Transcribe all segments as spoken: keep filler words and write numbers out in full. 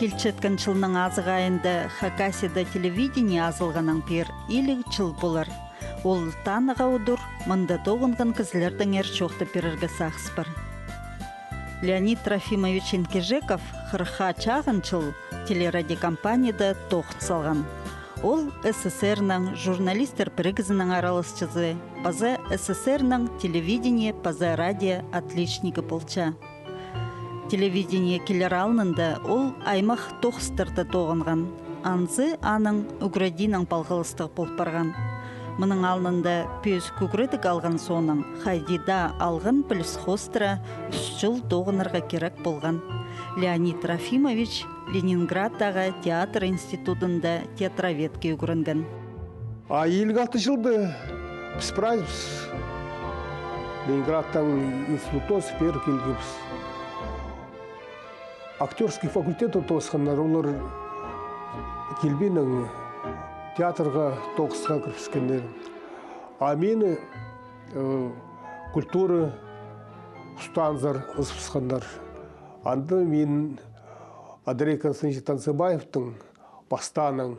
Илчеткен чылның азығ айында Хакасияда телевидение азылғаннаң пеер иліг чыл полар. Ол таныға удур мында тоғынған кізілердеңер чоохтап пирерге сағыспар. Леонид Трофимович Инкежеков хырыхха чағын чыл телерадиокомпанияда тоғын салған. Ол С С С Р-ның журналистер пірігізінің араласчызы, паза С С С Р-ның телевидение паза радио отличнигі полча. Телевидение килер алнында ол аймах тоғыстарда тоғынған. Анзы аның ӱгредиинең палғалыстығ пол парған. Мының алнында пӧзік ӱгредіг алған соонаң, хайди даа алған піліс хоостыра ӱс чыл тоғынарға кирек полған. Леонид Трофимович Ленинградтағы театр институтында театроведке ӱгренген. А илиг алты чылда піс прайзыбыс Ленинградтаң институтта пеер килгебіс. Актёрский факультетте тоғысханнар, олар килбинең театрға тоғысха кірібіскеннер. А мині, э, культура устаанзар ызыбысханнар. Анда мин Андрей Константинович Танцыбаевтың пастаанаң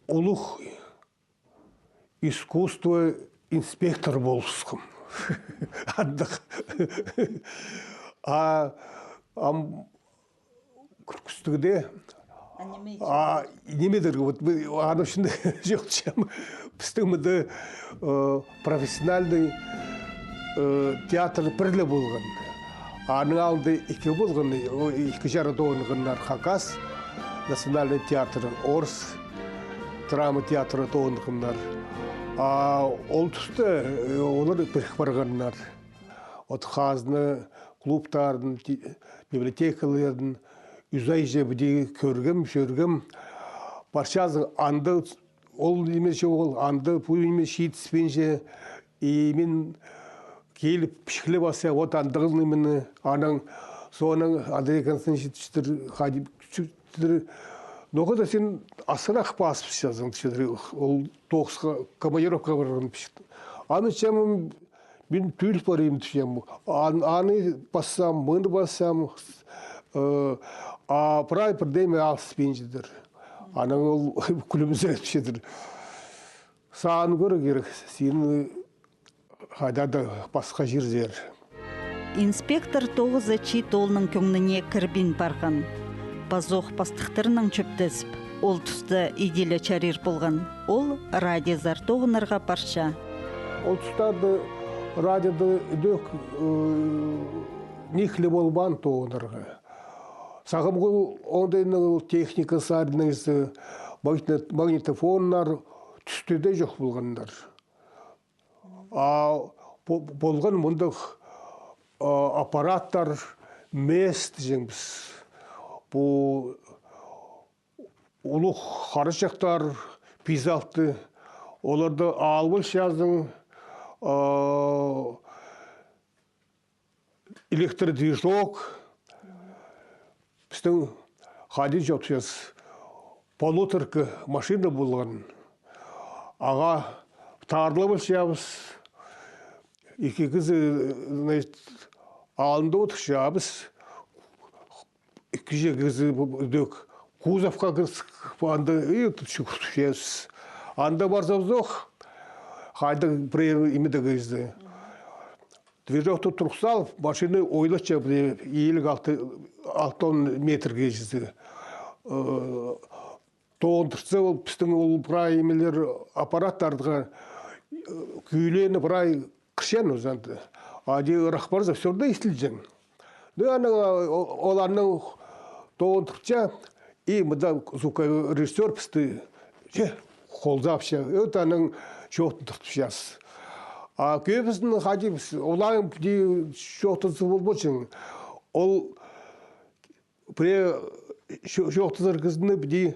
улуғ искусство инспектор полыбысхам. Андағ. А, ам, кӱскӱстіг дее. А ниме, а, ниме идерге, вот, аны ӱчӱн чоохтапчам. Пістің мында, э, профессиональный, э, театр пір ле полған. Аның алнында ікі полған, о, ікі чарада тоғынғаннар: хакас национальный театры, орыс драма театры тоғынғаннар. А ол туста, э, олар пірік парғаннар. От хазна клубтарын, ти-, библиотекаларын ӱс айҷа піди кӧргем, чӧргем. Парчазың анда ол ниме чоғыл, анда пу ниме читіспинче. И мин киліп, пічіглеп алза, вот андағ нимені, анаң соонаң Андрей Константиновичтер хайди кӱстіг. Ноға-да син асырах пазыбысчазың, тіпчелер, ол тоғысха командировкаға парған пічік. Аны чамым мин тӱл парим, тіпчем. Ан-, аны пассам, мыны пассам, э, а прай пірдеме алыспинчадыр. Анаң ол кӱлімзіреп тіпчедір. Сағын кӧрерге кирек, син хайда-да пасха чирзер. Инспектор тоғызы чиит оолның кӧңніне кірбин парған. Пазох пастыхтарнаң чӧптезіп, ол туста иди ле чарир полған. Ол радиозар тоғынарға парча. Ол тустарда радиода ідӧк, э, ниик ле полбаан тоғынарға. Сағам ол оңдайнаң ол техника саринаңзы, магнит-, магнитофоннар тӱсте дее чох полғаннар. А по-, полған мындағ, а, аппараттар, МЭС тіҷеңміс. Пу улуғ харҷахтар, пис алты, оларны алып алчазың, а, электродвижок. Пістің хайди чоохтапчабыс, полуторка машина полған. Ағаа таарлап алчабыс. Ікі кізі, значит, алнында одырчабыс. Ікі кізі пу, пу, ідӧк кузовха кіріс, анда, и тут чӧрчебіс. Анда парзабызох, хайдағ пірее ниме дее кізі. Движокты турғыс салып, машина ойлатча, піле, илиг алты, алты он метрге чізе. Э, тоғындыртса, ол пістің ол прай нимелер, аппараттарға, э, кӧлені прай кірчең озанда. А дее ырах парза, всё равно истілҷең. Ну, аны, о-, ол аны тоғындыртча, и мында звукорежиссёр пісті, че, холзапча, вот аның чоохтарын тартыпчабыс. А кӧбізін хайди піс, олаң пу чоохтаза полбаҷаң. Ол пірее чо-, чоохтазар кізіні піди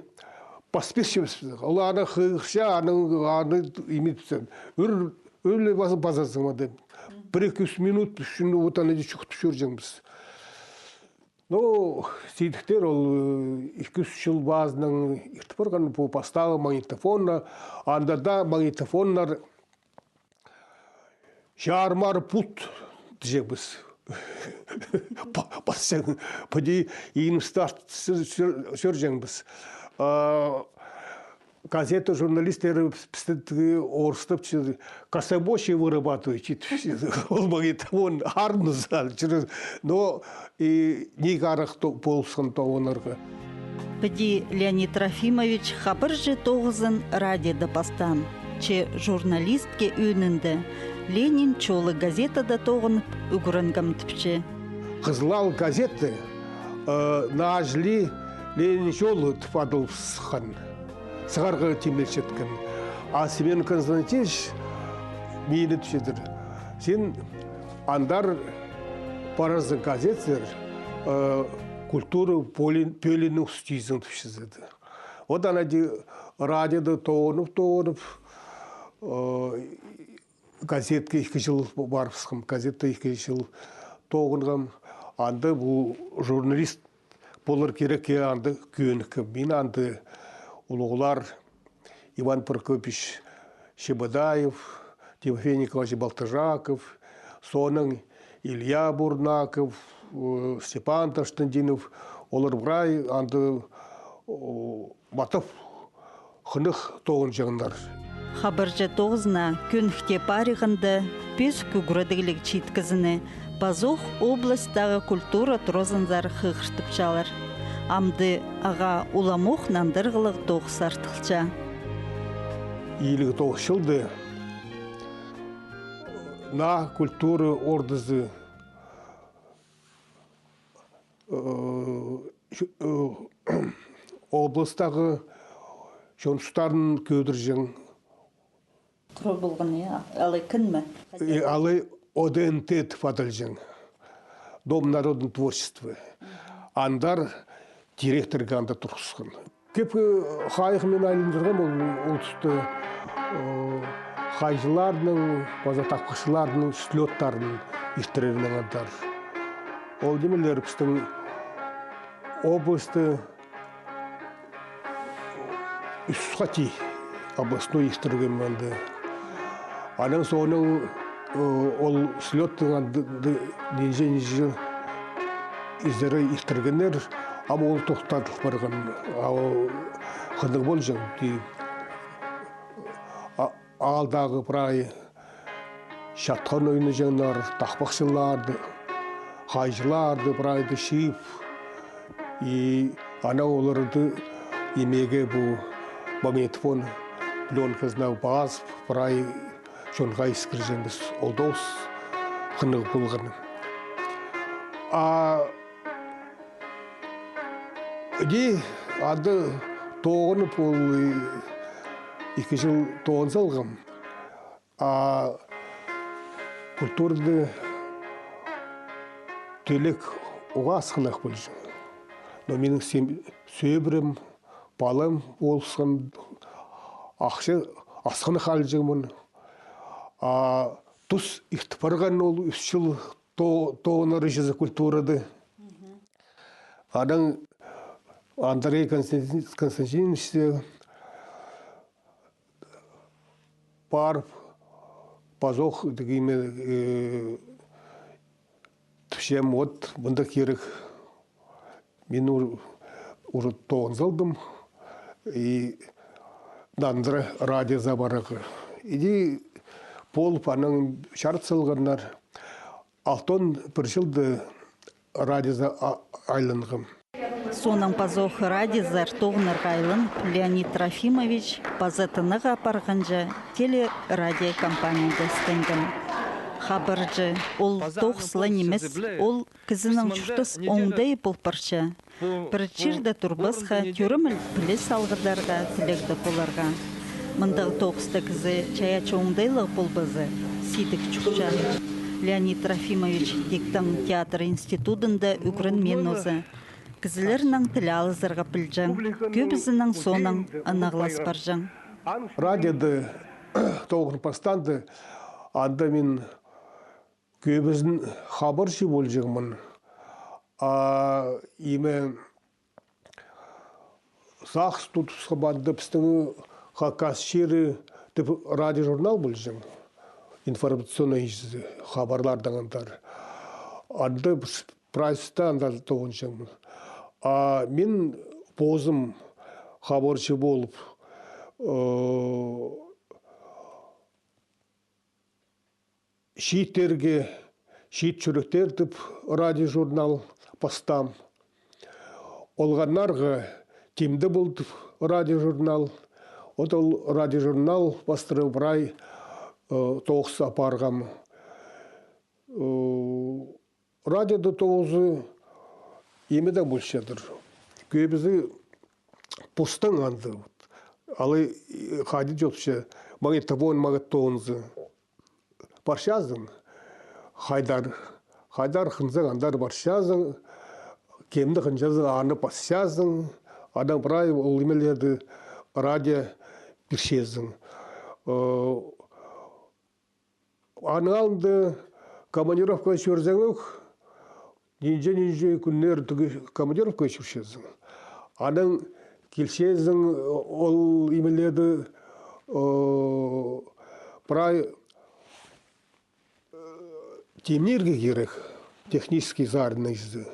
пас пирчебіс. Ол аны хығырча, аның, аны ниме итсең. Ӱр, ӱр ле паза-, пазарзың ма деп. Пір-ікі-ӱс минут ӱчӱн вот аны чоохтап чӧрҷеңміс. Ну, сидіктер ол, э, ікі-ӱс чыл пазынаң иртіп парған, пу пастағы магнитофоннар, анда даа магнитофоннар чарым-аар пут тіҷеңміс. Па-, пасчаң, піди иңнібісті артып сӧр-, сӧр-, сӧрҷеңбіс. А, газета журналистері піс-, пісті тігі орыстап чӧр, кособочие вырабатывать итіп, ол магнитофон арнызал чӧр. Но и ниик арах то-, полысхан тоғынарға. Піди Леонид Трофимович хабарҷы тоғызын радиода пастаан. Че журналистке ӧӧнінде «Ленин чолы» газетада тоғынып ӱгренгем тіпче. «Кызыл аал» газета, э, наа чіли «Ленин чолы» тіп адалыбысхан. Сығарға тимнелчеткен. А Семен Константинович мині тіпчедір: син андар парарзың газетсер, э, культура пӧлиин-, пӧлиинің устызың тіпчезі. Вот ана дее радиода тоғынып, тоғынып, э, газетке ікі чыл парыбысхам, газетте ікі чыл тоғынғам. Анда пу журналист полар кирек, анда кӧніккем. Мин анда улуғлар Иван Прокопьевич Чебодаев, Тимофей Николаевич Балтыжаков, соонаң Илья Бурнаков, э, Степан Таштандинов, олар прай анда, о, матап хынығ тоғынҷаңнар. Хабарҷы тоғызына кӧнікте париғанда пӧзік ӱгредігліг читкізіне, пазох областьтағы культура туразынзар хығыртыпчалар. Амды ағаа уламох нандырығлығ тоғыс артылча. Иліг тоғыс чылда наа культура ордазы, э, чу-, э, областьтағы чоныстарын кӧдірҷең. Тура полған, я, алай кім ме? Э, алай О Д Н Т тіп адалҷаң. Дом народного творчества. Андар директорға анда турғысхан. Кӧп, э, хайығ мин айландырғам ол, ол туста, э, хайҷыларның, паза тахпахчыларның слёттарын иртірерінең андар. Ол нимелер пістің областы ӱс хати областной иртіргем анда. Анаң соонаң, э, ол слёттың анда, ды-, нинҷе-нинҷе изере иртіргеннер, ам ол тохтадыл парған, а ол хынығ полҷаң, ти-, а, аалдағы прай чатхан ойнаҷаңнар, тахпахчыларды, хайҷыларды прайды чыып, и ана оларды имеге пу магнитофон плёнказына пазып, прай чонға искірҷеңміс, ол тоғыс хынығ полған. А Іди анда тоғынып, ол, э, ікі чыл тоғын салғам. А культурада тілек уғаа асхынах полҷаң. Но минің сем-, сӧбірем, палам полысхан, ахча асхынах алҷаңмын. А тус иртіп парған ол ӱс чыл то-, тоғынарға чізе культурада. Анаң Андрей Константин-, Константинович парып, пазох тігіме, э, тіпчем, вот, мында кирек. Мин ур-, уже тоғын салдым. И нандыра радиоза парарға. Іди полып, анаң чарыт салғаннар. Алтон пір чылда радиоза а-, айланғам. Соонаң пазох радиозар тоғынарға айланып, Леонид Трофимович паза тынағ апарғанҷа телерадиокомпанияда істенген. Хабарҷы ол тоғыс ла нимес, ол кізінің чуртас оңдайы пол парча. Пір чирде турбасха, тӧреміл піліс алғыдарға, тілегде поларға. Мындағ тоғыста кізі чайаачы оңдайлығ полбаза, сидік чуртча. Леонид Трофимович тиктең театр институдында ӱгренмеен оза. Кізілернең тіл алызарға пілҷең, кӧбізінең соонаң ынағлас парҷаң. Радиода тоғын пастаанда, анда мин кӧбізін хабарҷы полҷаңмын. А име сағыс тутыбысхам, анда пістің «Хакас чирі» тіп радиожурнал полҷаң. Информационный, хабарлардаң андар. Анда піс прайзы даа анда тоғынҷаң. А мин позым хабарҷы полып, э, «Чииттерге чиит чӱректер» тіп радиожурнал пастаам. Олғаннарға «Тимде пол» тіп радиожурнал. От ол радиожурнал пастыра прай, э, тоғыс апарғам. Э, радиода тоғызы ниме дее полчадыр. Кӧбізі пустаң анда. Алай, э, хайди чоохтапча, магнитофон, магнитофонзы. Парчазың, хайдар, хайдар хынзаң, андар парчазың, кемні хынчазың, аны пасчазың, анаң прай ол нимелерні радио пирчезің. Э, аның алнында командировка чӧрзең ӧк, нинҷе-нинҷе кӱннер тігі командировка чӧрчезің. Анаң килчезің, ол нимелерні, о, прай, э, тимнирге кирек, технический заряднайзы.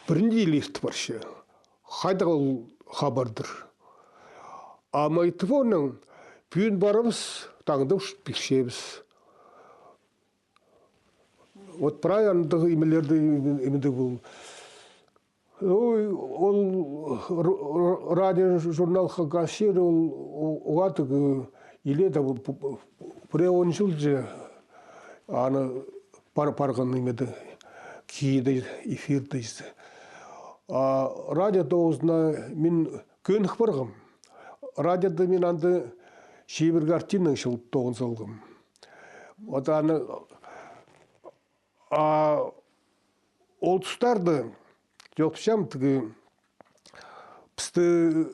Пірінде илирт парча. Хайдағ ол хабардыр. А магнитофоннаң пӱӱн парабыс, таңда ӱс пирчебіс. Вот прай андағ нимелерні, ниме, ниме дее пол. Ой, ол р-, р-, радиожурнал «Хакас чирі», ол у-, уғаа тігі илееде пу-, пу-, пу-, пірее он чыл че аны пар-, парған нимеде, киде, эфирде. А радио тоғызына мин кӧнік парғам. Радиода мин анда «Чибіргі артинаң» чыл тоғын салғам. Вот аны, а, ол тустарда чоохтапчам, тігі пісті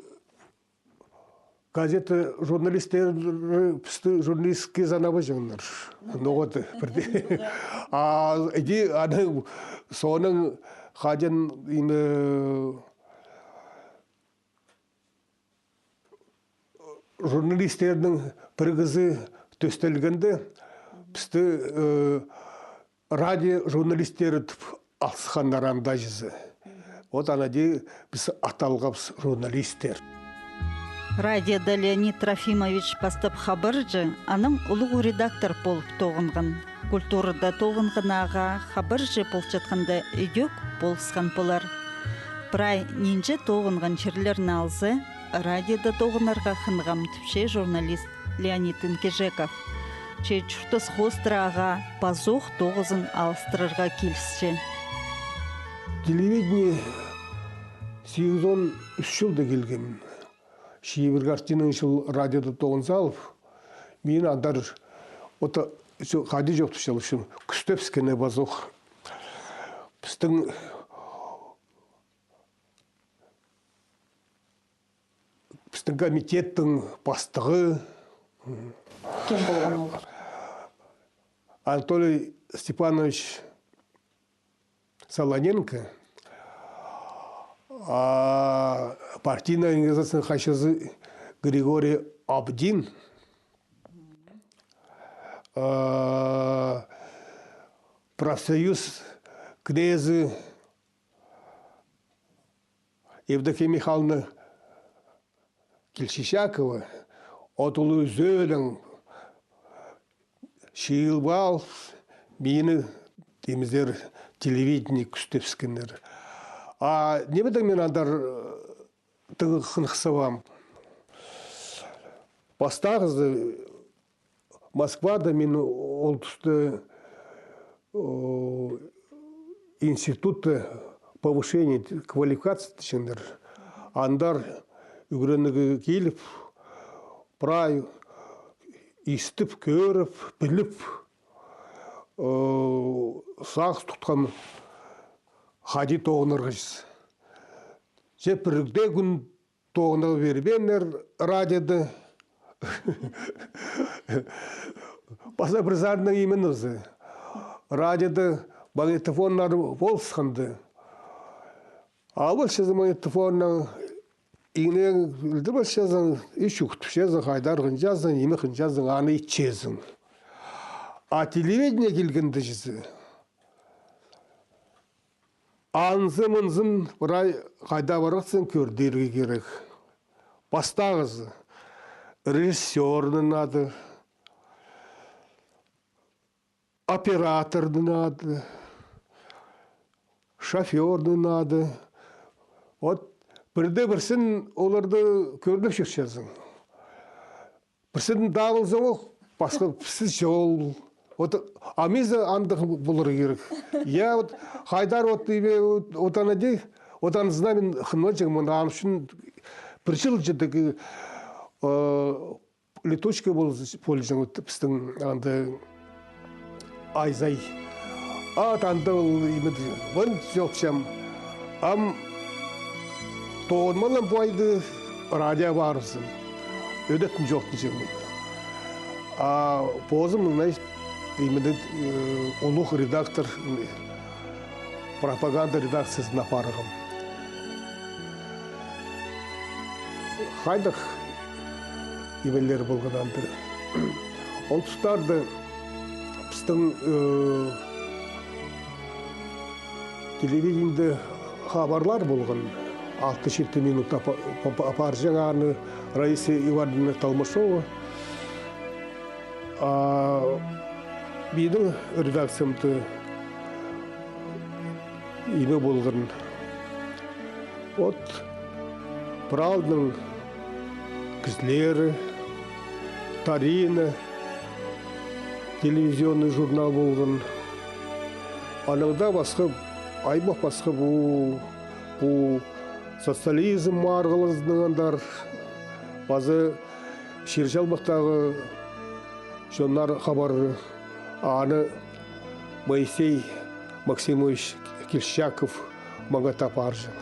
газета журналистері пісті журналистке санабаҷаңнар. Ноға-да пірдее. А иди аны соонаң хаҷан, ниме, журналистернің пір кізі тӧстелгенде, пісті, э, радио журналистері тіп алысханнар анда чізе. Вот ана дее піс аталғабыс журналистер. Радиода Леонид Трофимович пастап хабарҷы, анаң улуғ редактор полып тоғынған. Культурада тоғынған ағаа хабарҷы полчатханда ідӧк полысхан полар. Прай нинҷе тоғынған чирлерні алза, радиода тоғынарға хынғам, тіпче журналист Леонид Инкежеков. Че чуртас хоостыра ағаа пазох тоғызын алыстырарға килісче. Телевидение сигізон ӱс чылда килгем. Чибіргі артинаң чыл радиода тоғын салып, мин андар, вот, хайди чоохтапчалар, кӱстебіскені пазох. Пістің, пістің комитеттің пастығы. Кем полған ол? Анатолий Степанович Солоненко, а партийный организацияның хачызы Григорий Абдин, а профсоюз кнезі Евдокия Михайловна Кильчичакова, от улуғ ӱзӧлең чыылып ал, мині, тимзер, телевидение кӱстебіскеннер. А ниме дее мин андар, э, тың хынғызыбаам. Пастағызы Москвада мин ол туста, о, институтта повышения квалификации тіпчеңнер. Андар ӱгренерге киліп, прай истіп, кӧріп, піліп, о, сағыс тутхам, хайди тоғынарға чізе. Че пір дее кӱн тоғынарға пирбееннер радиода. Паза пір саринаң именнозы. Радиода магнитофоннар полысханда. Алып алчазың магнитофоннаң, иңнең пілдіріп алчазың, и чӱгӱртчезің, хайдар хынчазың, ниме хынчазың, аны итчезің. А телевидение килгенде чізе, Анзын-мынзын прай хайда парғассың, кӧрдірерге кирек. Пастағызы, режиссёрның ады, операторның ады, шофёрның ады. Вот пірде-пірсін оларды кӧріп чӧрчезің. Пірсін табылза ол, пасха пірсі чоғыл. Вот, а мин зе андағ поларға кирек. Я, вот хайдар, вот, име, вот, вот ана дей, вот аны знамин хынмаҷаң, мына аны ӱчӱн пір чыл читігі, э, летучка полҷаң, вот, пістің анда Айзай. А анда ол име, вон чоохтаҷаң. Ам тоғынмалам пу айды радио парыбызам. Ӧдетін чоохтаҷаң. А позым, значит, именно, э, улуғ редактор, пропаганда редакциязына апарғам. Хайдағ имелер полған анда. Ол тустарда пістің, э, телевидениеде хабарлар полған. Алты-читі минут апа-, апа-, апарҷаң аны Раиса Ивановна Толмашова. А минің редакциямда име полған. Вот, пралның кізілері, «Тарина» телевизионный журнал полған. Анаң даа пасха, аймах пасха пу, пу социализм марығлазынаң андар паза чир-чалбахтағы чоннар хабары, аны Моисей Максимович Кильчичаков маңат апарҷаң.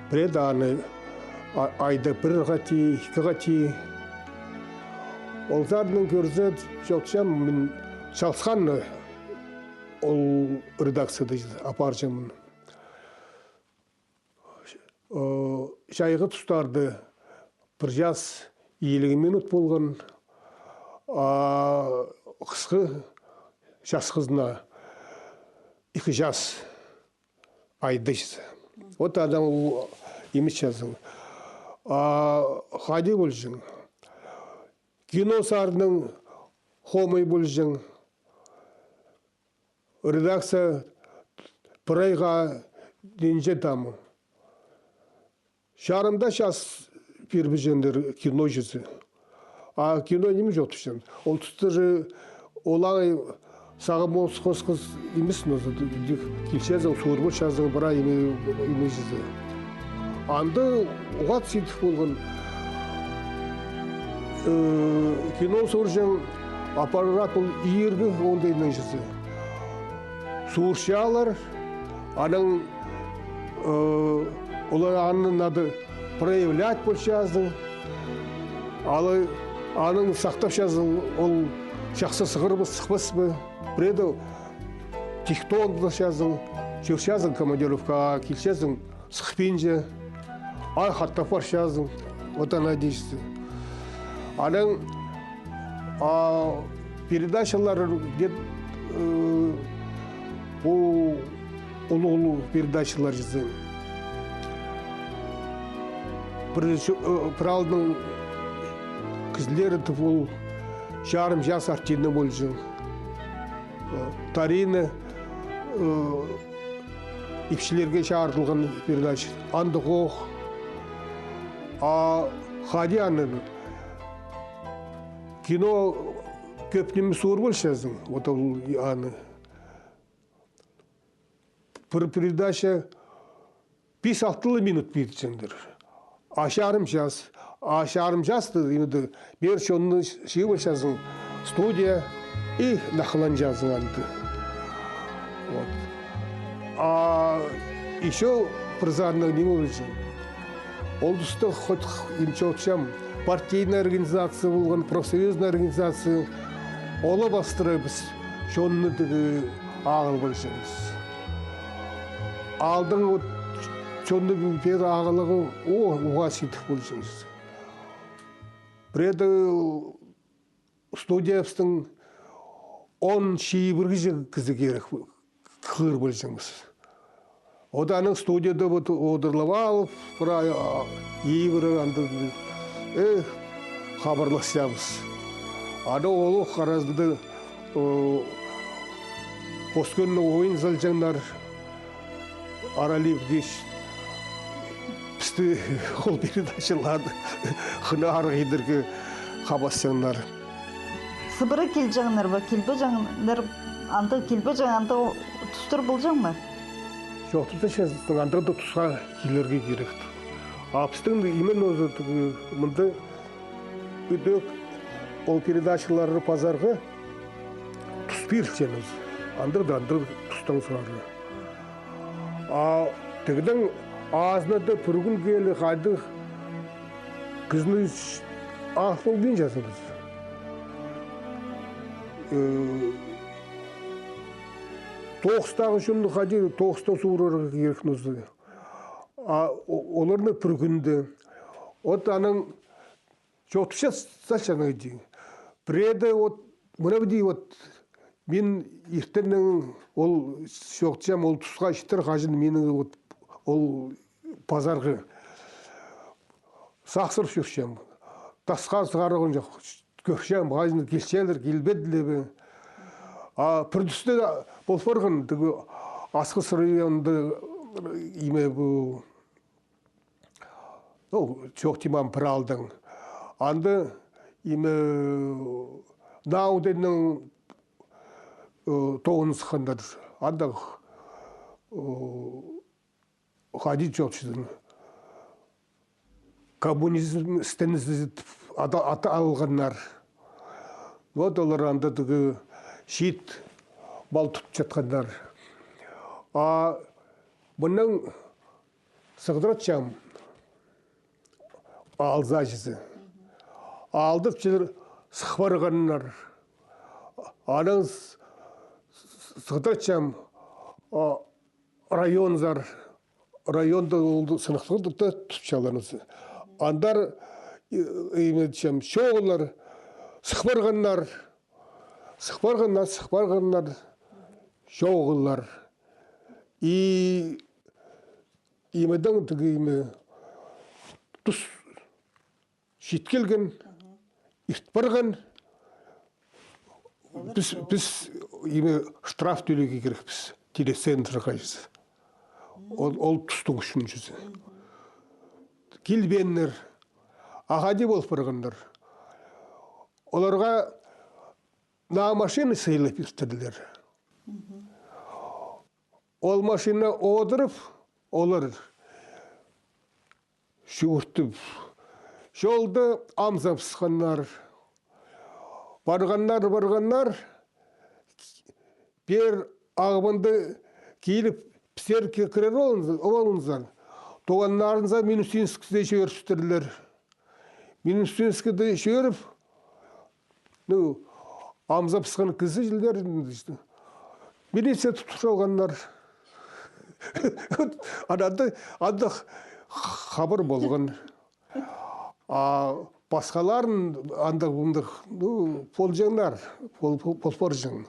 Пірее аны а-, айда пір хати, ікі хати. Ол саринаң кӧрзе, чоохтаҷаң, мин чалысханны ол редакцияда апарҷаңмын. Э, чайғы тустарда пір час илиг минут полған, а хысхы часхызына ікі час айда чізе. Вот анаң ол име чазың. А хайди полҷаң. Кино саринаң хомай полҷаң. Редакция прайға нинҷе там. Чарым даа час пирбеҷеңнер кино чізе. А кино ниме чоохтапчаң? Ол туста же олай сағам осхосхыз нимес, но килчезің, суурбал чазың, прай име, име чізе. Анда уғаа сидік полған. Э, кино суурҷаң, аппарат ол иргі, оңдайнаң чізе. Суурчалар, анаң, э, олар аны надо проявлять полчазың. Аны, анаң сахтапчазың, ол чахсы сығар ба, сыхпас па. Пірееде тихтон полчазың, чӧрчазің командировкаа, килчезің, сыхпинча, ай хатап парчазың, вот ана дээш. Анаң, а, передачалар, где, э, пу улуғ-улуғ передачалар чізе. Пір, э, пір аалның кізілері тіп ол чарым час артында полҷаң. Э, Тарина, э, ипчілерге чарыдылған передача. Андағ ох. А хайди аны, кино кӧп ниме суурбалчазың, вот ол аны. Пір передача пис-алты ла минут пирҷеңнер. А чарым час, а чарым часты, именно, пеер чонны чыыбалчазың, студия, и нахланчазың анда. Вот. А ещё пір саринаң ниме полҷаң. Ол туста хоть ниме чоохтапчам, партийный организация полған, профсоюзный организация, олар пастыра піс чонны тігі ағыл полҷаңмыс. Аалдың вот чонны пеер ағылығы, о, уғаа сидік полҷаңмыс. Пірееде студиябыстың он чибіргі кізі кирек, хығыр полҷаңмыс. Вот аның студияда вот одырлап алып, прай, а, ибіре анда, э, хабарласчабыс. Аны олох аразында, э, Пос кӱннің ойын салҷаңнар, Аралиев дээш, пісті ол передачаларны хынығ идерге хабасчаңнар. Сыбыра килҷеңнер бе, килбеҷеңнер, андағ килбеҷең, андағ тустар полҷаң ма? Чоохтаза, андағ даа тусха килерге кирек. А пістің именно оза мында ідӧк ол передачаларны пазарға тус пирілчеңміс. Андағ даа, андағ тустаң сығара. А тігдің азынада пір кӱн киле хайдағ кізіні ах полбинчазыбыс. Э, тоғыстағы чонны хайди тоғыста суурарға кирек нооза. А о-, оларны пір кӱнде. Вот анаң чоохтапча сачаның иди. Пірееде вот, мына иди вот, мин иртеннең ол чоохтапчам, ол тусха читер хаҷан минің вот ол пазарға. Сахсырып чӧрчем. Тасха сығарған чох. Кӧрчем, хаҷан килчелер, килбеділер бе. А пір туста пол парған, тігі Асхыс районында име пу, ну, чоохтим ам пір аалдаң. Анда име Науденнің, э, тоғын сыхханнар. Анда, э, хайди чоохтаҷаң. Коммунизм стенізі ат, ат алғаннар. Вот олар анда тігі чиит мал тутчатханнар. А мыннаң сығдыратчам аал сааҷызы. Аалдапчалар, сых парғаннар. Анаң с-, с-, сығдыратчам, а, районзар, районда ол сыныхтығ тутчаларны. Андар, и-, име тіпчем, чоғыллар, сых парғаннар, сых парғаннар, сых парғаннар, чоғыллар. И имедең тігі име тус чит килген, ирт парған. Піс, піс име штраф тӧлирге кирекпіс. Телецентрға чізе. Ол, ол тустың ӱчӱнҷізі. Килбееннер. А хайди пол парғаннар. Оларға наа машина сыйлап иртірлер. Ол машина одырып, олар чӱгӱртіп, чолда амзап сыхханнар. Парғаннар, парғаннар, пеер Ағбанда киліп, пістерге кірер олыңзар, олыңзар. Тоғаннарыңзар Минусинскте чӧрібістірлер. Минусинскте чӧріп, ну, амзап сыххан кізі чілдер, милиция тутып салғаннар. Анда, анда хабар полған. А пасхаларын андағ, мындағ, ну, полҷаңнар, пол, пол, пол парҷаң.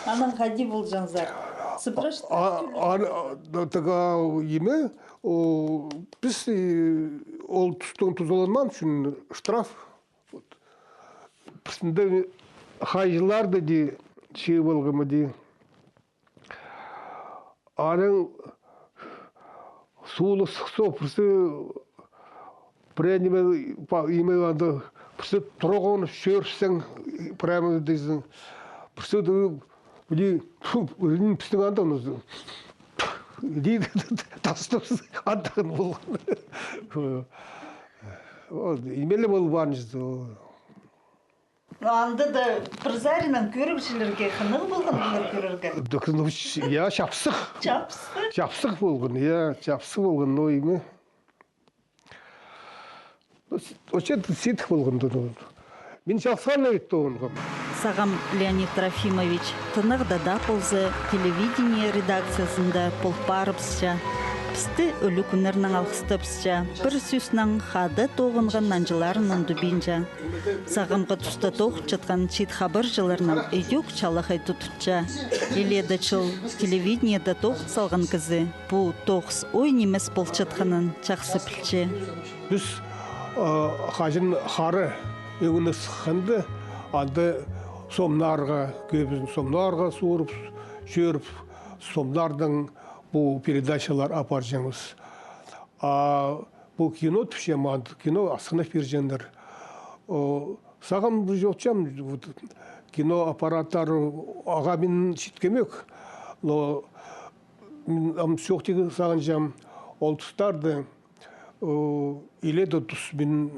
Анаң хайди полҷаңзар? Сыбыра чіт-, а, а, а, да, тігі, а, име, о, піс, э, ол тустаң тузаланмаан ӱчӱн штраф. Вот. Пістің хайҷылар даа дее, чыып алғам даа дее. Анаң суғлығ сыхса, пірсі пірее ниме, па-, име анда, пірсі турған чӧрчең, прямо дезің. Пірсі дее, пу, пістің анда, ну, дее, тастап, андағ полған. Вот, имелі полбаан чізе. Но анда даа пір саринаң кӧрігҷілерге хынығ полған полар кӧрерге. Дык, ну, ч-, я, чапсых. Чапсых? Чапсых полған, я, чапсых полған, но име. Ну, с-, очередь сидік полған, ну. Мин чалғысхан ит тоғынғам. Сағам, Леонид Трофимович, тынағда даа полза, телевидение редакциязында пол парыбысча. Пісті ӱлӱкӱннернең алғыстапча, пір сӧснең, хада тоғынған нанҷыларын ундубинча. Сағамғы туста тоғынчатхан чиит хабарҷыларнаң ідӧк чалахай тудынча. Илееде чыл телевидениеде тоғыс салған кізі пу тоғыс ой нимес полчатханын чахсы пілче. Піс, а, хаҷан хара ӧңіне сыхханда, анда сомнарға, кӧбізін сомнарға суурып чӧріп, сомнардаң пу передачалар апарҷаңмыс. А пу кино тіпчем, анда кино асхынап пирҷеңнер. О, сағам чоохтаҷам, вот, кино аппараттары ағаа мин читкемек. Но мин ам чоохтирға сағынчам, ол тустарда, о, илееде тус мин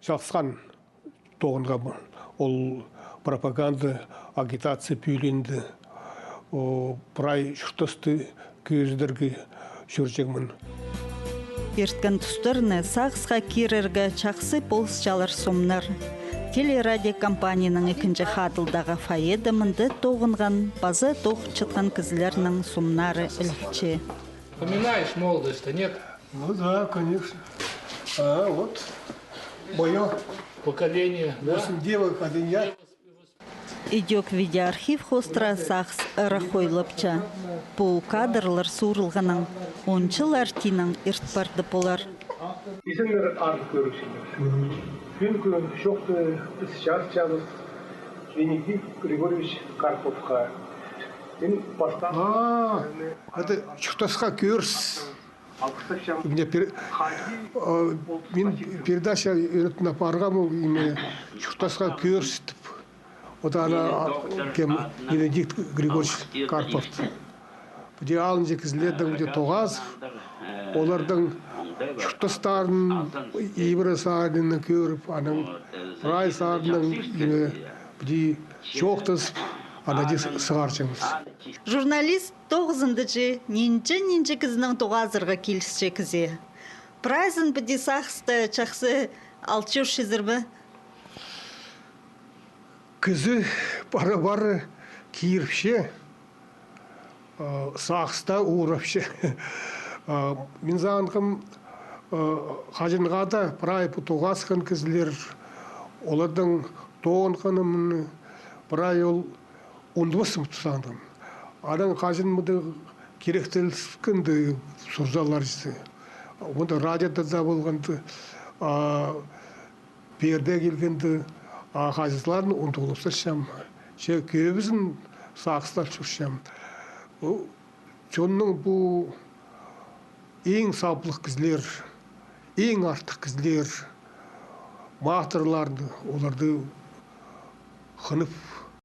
чалғысхан тоғынғам. Ол пропаганда, агитация пӧлиинде, о, прай чуртасты кӧзідерге чӧрҷеңмін. Ирткен тустарны сағысха кирерге чахсы полысчалар сомнар. Телерадиокомпанияның ікінҷі хадылдағы фойеде мында тоғынған паза тоғынчатхан кізілернің сомнары ілінче. Вспоминаешь молодость-то, нет? Ну да, конечно. А, вот. Моё. Поколение, да? Восемь девок, один я. Ідӧк видеоархив хоостыра сағыс ырах ойлапча. Пу кадрлар суурылғаннаң он чыл артынаң ирт парды полар. Изеннер артых кӧрібіс. Мгм. Пӱӱнгі чоохты піс чарытчабыс Венедикт Григорьевич Карповха. Мин пастап... А, это чуртасха кӧріс. Мин пер-, а, мин передача ӱгретіп апарғам, ол ниме, чуртасха кӧріс тіп. Ол даа ана, а, кем, Венедикт Григорьевич Карпов. Піди алынҷа кізілердең піди тоғазып, оларның чуртастарын, ибіре саринаң кӧріп, анаң прай саринаң, ниме, піди чоохтазып, ана даа сығарҷаңмыс. Журналист тоғызында чи нинҷе-нинҷе кізінең тоғазарға килісче кізі. Прайзын піди сағыста чахсы ал чӧрчезер бе? Кізі пара-пара киріпче, а, сағыста уурапча. А, мин сағынғам, а, хаҷанға даа прай пу тоғасхан кізілер, оларның тоғынғанын прай ол ундубаспын тіп сағынғам. Анаң хаҷан мында киректеліскенде сурзалар чізе. Мында радиода даа полғанда, а, пеерде килгенде, а, хаҷанзыларын ундулып салчам. Че кӧбізін сағыста чӧрчем. О, чонның пу иң саблығ кізілер, иң артых кізілер, матырларны, оларды хынып,